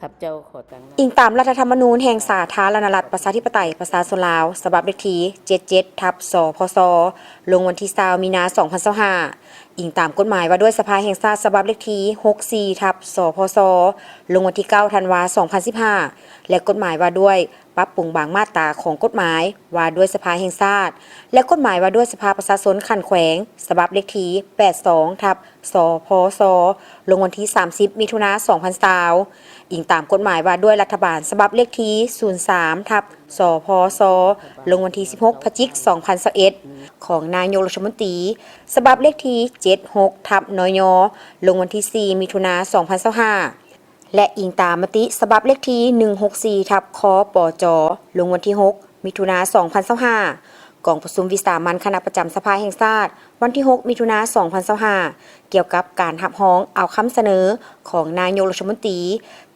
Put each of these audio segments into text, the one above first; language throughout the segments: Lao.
ຂ້າພະເຈົ້າຂໍຕັ້ງ ອີງຕາມລັດຖະທຳມະນູນແຫ່ງສາທາລະນະລັດ ປະຊາທິປະໄຕ ປະຊາຊົນລາວ ສະບັບເລກທີ ເຈັດເຈັດ ທັບ ສພສ ລົງວັນທີ ຊາວ ມີນາ ສອງພັນຊາວຫ້າ, ອີງຕາມກົດໝາຍວ່າດ້ວຍສະພາແຫ່ງຊາດ ສະບັບເລກທີ ຫົກສີ່ ທັບ ສພສ ລົງວັນທີ ເກົ້າ ທັນວາ ສອງພັນສິບຫ້າ ແລະ ກົດໝາຍວ່າດ້ວຍປັບປຸງບາງມາດຕາຂອງກົດໝາຍວ່າດ້ວຍສະພາແຫ່ງຊາດ ແລະ ກົດໝາຍວ່າດ້ວຍສະພາປະຊາຊົນຂັ້ນແຂວງ ສະບັບເລກທີ ແປດສອງ ທັບ ສພສ ລົງວັນທີ ສາມສິບ ມິຖຸນາ ສອງພັນຊາວ, ອີງຕາມກົດໝາຍວ່າດ້ວຍລັດຖະບານ ສະບັບເລກທີ ສູນສາມ ທັບ ສພສ ລົງວັນທີ ສິບຫົກ ພະຈິກ ສອງພັນຊາວເອັດ ຂອງນາຍົກລັດຖະມົນຕີ, ສະບັບເລກທີ ເຈັດຫົກ ທັບ ນຍ ລົງວັນທີ ສີ່ ມິຖຸນາ ສອງພັນຊາວຫ້າ ແລະ ອີງຕາມມະຕິສະບັບເລກທີ ໜຶ່ງຫົກສີ່ ທັບ ຄປຈ ລົງວັນທີ ຫົກ ມິຖຸນາ ສອງພັນຊາວຫ້າ, ກອງປະຊຸມວິສາມັນຄະນະປະຈຳສະພາແຫ່ງຊາດ ວັນທີ ຫົກ ມິຖຸນາ ສອງພັນຊາວຫ້າ ກ່ຽວກັບການຮັບຮອງເອົາຄຳສະເໜີຂອງນາຍົກລັດຖະມົນຕີ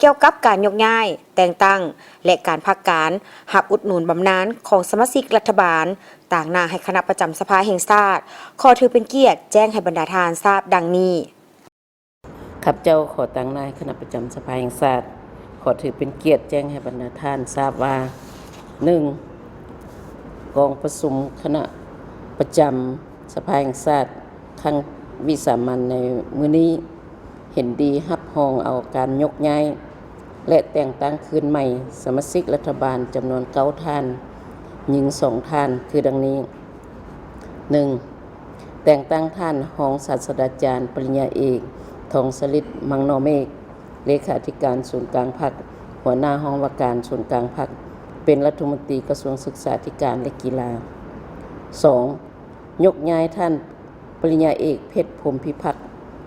ກ່ຽວກັບການຍົກຍ້າຍ, ແຕ່ງຕັ້ງ ແລະ ການພັກການຮັບອຸດໜູນບຳນານຂອງສະມາຊິກລັດຖະບານ ຕາງໜ້າໃຫ້ຄະນະປະຈຳສະພາແຫ່ງຊາດ ຂໍຖືເປັນກຽດແຈ້ງໃຫ້ບັນດາທ່ານຊາບດັ່ງນີ້. ຂ້າພະເຈົ້າຂໍຕາງໜ້າໃຫ້ຄະນະປະຈຳສະພາແຫ່ງຊາດ ຂໍຖືເປັນກຽດແຈ້ງໃຫ້ບັນດາທ່ານຊາບວ່າ ໜຶ່ງ ກອງປະຊຸມຄະນະປະຈຳສະພາແຫ່ງຊາດ ຄັ້ງວິສາມັນໃນມື້ນີ້ ເຫັນດີຮັບຮອງເອົາການຍົກຍ້າຍ ແລະ ແຕ່ງຕັ້ງຄືນໃໝ່ສະມາຊິກລັດຖະບານຈຳນວນເກົ້າທ່ານ, ຍິງສອງທ່ານ ຄືດັ່ງນີ້. ໜຶ່ງ ແຕ່ງຕັ້ງທ່ານຮອງສາດສະດາຈານປະລິນຍາເອກ ທອງສະລິດ ມັງນໍເມກ ເລຂາທິການສູນກາງພັກ, ຫົວໜ້າຫ້ອງວ່າການສູນກາງພັກ ເປັນລັດຖະມົນຕີກະຊວງສຶກສາທິການ ແລະ ກິລາ. ສອງ ຍົກຍ້າຍທ່ານປະລິນຍາເອກ ເພັດ ພົມພິພັກ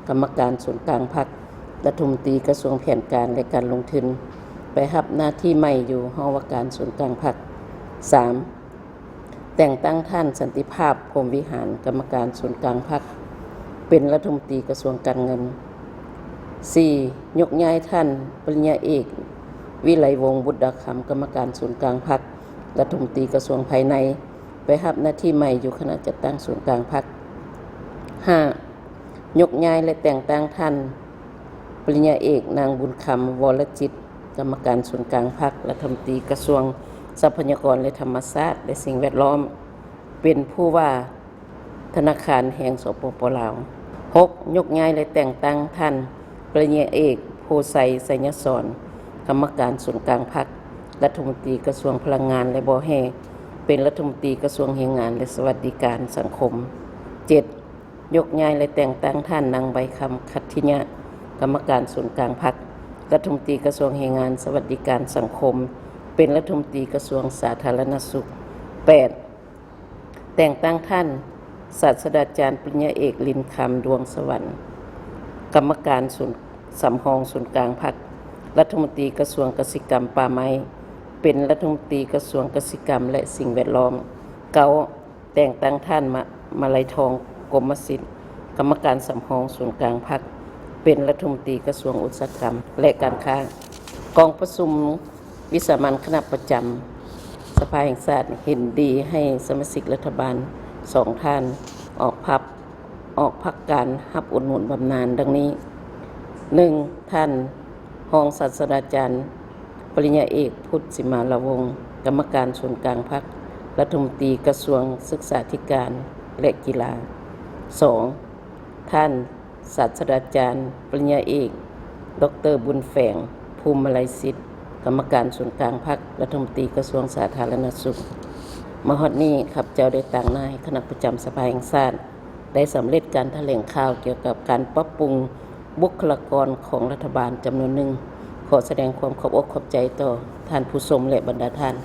ກຳມະການສູນກາງພັກ, ລັດຖະມົນຕີກະຊວງແຜນການ ແລະ ການລົງທຶນ ໄປຮັບໜ້າທີ່ໃໝ່ຢູ່ຫ້ອງວ່າການສູນກາງພັກ. ສາມ ແຕ່ງຕັ້ງທ່ານ ສັນຕິພາບ ພົມວິຫານ ກຳມະການສູນກາງພັກ ເປັນລັດຖະມົນຕີກະຊວງການເງິນ. ສີ່ ຍົກຍ້າຍທ່ານປະລິນຍາເອກ ວິໄລວົງ ບຸດດາຄຳ ກຳມະການສູນກາງພັກ, ລັດຖະມົນຕີກະຊວງພາຍໃນ ໄປຮັບໜ້າທີ່ໃໝ່ຢູ່ຄະນະຈັດຕັ້ງສູນກາງພັກ. ຫ້າ ຍົກຍ້າຍ ແລະ ແຕ່ງຕັ້ງທ່ານປະລິນຍາເອກ ນາງ ບຸນຄຳ ວລະຈິດ ກຳມະການສູນກາງພັກ, ລັດຖະມົນຕີກະຊວງຊັບພະຍາກອນ ແລະ ທຳມະຊາດ ແລະ ສິ່ງແວດລ້ອມ ເປັນຜູ້ວ່າທະນາຄານແຫ່ງ ສປປ ລາວ. ຫົກ ຍົກຍ້າຍ ແລະ ແຕ່ງຕັ້ງທ່ານປະລິນຍາເອກ ໂພໄຊ ໄຊຍະສອນ ກຳມະການສູນກາງພັກ, ລັດຖະມົນຕີກະຊວງພະລັງງານ ແລະ ບໍ່ແຮ່ ເປັນລັດຖະມົນຕີກະຊວງແຮງງານ ແລະ ສະຫວັດດີການສັງຄົມ. ເຈັດ ຍົກຍ້າຍ ແລະ ແຕ່ງຕັ້ງທ່ານນາງ ໃບຄຳ ຂັດທິຍະ ກຳມະການສູນກາງພັກ, ລັດຖະມົນຕີກະຊວງແຮງງານ ສະຫວັດດີການສັງຄົມ ເປັນລັດຖະມົນຕີກະຊວງສາທາລະນະສຸກ. ແປດ ແຕ່ງຕັ້ງທ່ານ ສາດສະດາຈານປະລິນຍາເອກ ລິນຄຳ ດວງສະຫວັນ ກຳມະການສູນ ສຳຮອງສູນກາງພັກ, ລັດຖະມົນຕີກະຊວງກະສິກຳປ່າໄມ້ ເປັນລັດຖະມົນຕີກະຊວງກະສິກຳ ແລະ ສິ່ງແວດລ້ອມ. ເກົ້າ ແຕ່ງຕັ້ງທ່ານ ມະ ມະໄລທອງ ກົມມະສິດ ກຳມະການສຳຮອງສູນກາງພັກ ເປັນລັດຖະມົນຕີກະຊວງອຸດສາຫະກຳ ແລະ ການຄ້າ. ກອງປະຊຸມ ວິສາມັນຄະນະປະຈຳສະພາແຫ່ງຊາດເຫັນດີໃຫ້ສະມາຊິກລັດຖະບານສອງທ່ານອອກພັກ ອອກພັກການຮັບອຸດໜູນບຳນານດັ່ງນີ້: ໜຶ່ງ ທ່ານຮອງສາດສະດາຈານປະລິນຍາເອກ ພຸດ ສິມາລະວົງ ກຳມະການສູນກາງພັກ, ລັດຖະມົນຕີກະຊວງສຶກສາທິການ ແລະ ກິລາ. ສອງ ທ່ານ ສາດສະດາຈານປະລິນຍາເອກ ດອກເຕີ ບຸນແຝງ ພູມມະໄລສິດ ກຳມະການສູນກາງພັກ, ລັດຖະມົນຕີກະຊວງສາທາລະນະສຸກ. ມາຮອດນີ້ ຂ້າພະເຈົ້າໄດ້ຕາງໜ້າໃຫ້ຄະນະປະຈຳສະພາແຫ່ງຊາດ ໄດ້ສຳເລັດການຖະແຫຼງຂ່າວກ່ຽວກັບການປັບປຸງບຸກຄະລາກອນຂອງລັດຖະບານຈຳນວນໜຶ່ງ. ຂໍສະແດງຄວາມຂອບອົກຂອບໃຈຕໍ່ທ່ານຜູ້ຊົມ ແລະ ບັນດາທ່ານ.